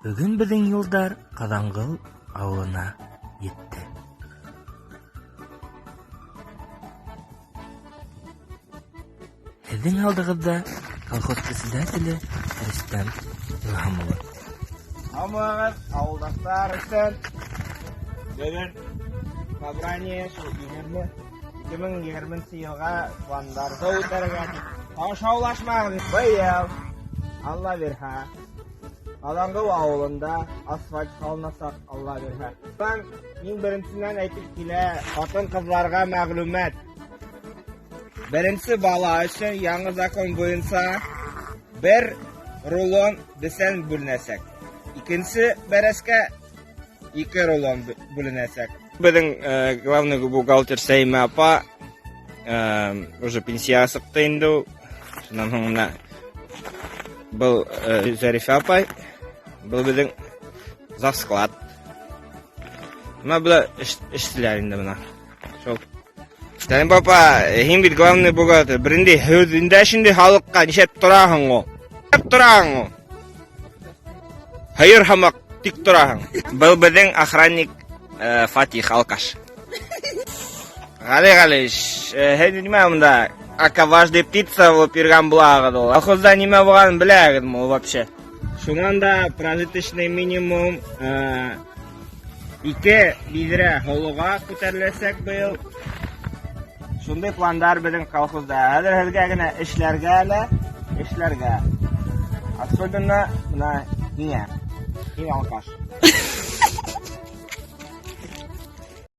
Бөгөн беҙҙең юлдар Ҡаҙанғол ауылына етте. Һеҙҙең алдығыҙҙа колхоз председателе Рөстәм Илһам улы. Һаумыһығыҙ, ауылдаштар, Рөстәм. Бөгөн собрание шул 20 2020 йылға пландарҙы үтәргә тип. Шаулашмағыҙ. Быйыл, Алла бирһә, Ҡаҙанғол ауылында асфальт һалынасаҡ, Алла бирһә. План иң беренсенән әйтеп килә, ҡатын-ҡыҙларға мәғлүмәт. Беренсе бала өчен яңы закон буенча бер рулон бесән бүленәсәк. Икенсе бәрәскә ике рулон бүленәсәк. Беҙҙең э, главный бухгалтер Сәймә апа э, уже пенсияға сыҡты инде ул. Шунан һуң менә был э, Зәрифә апай, был беҙҙең завсклад. Бына былар эшселәр инде бына. Шул. Сәлим папа, һин бит главный бухгалтер. Берендей һүҙ өндәш инде халыҡҡа, нишләп тораһың ул? Нишләп тораһың ул? Һыйыр һымаҡ тик тораһың. Был беҙҙең охранник э, Фатих алкаш. Гали Галич, э, һеҙ нимә монда? Ака важный птица булып йөргән булағыҙ ул. Колхозда нимә булғанын беләгеҙме ул вообще? Шунан да прожиточный минимум э, Ике биҙрә һолоға күтәреләсәк быйыл. Шундый пландар беҙҙең колхозда. Хәҙер һеҙгә генә эшләргә әле, эшләргә. Особенно мына һиңә. Һин алкаш.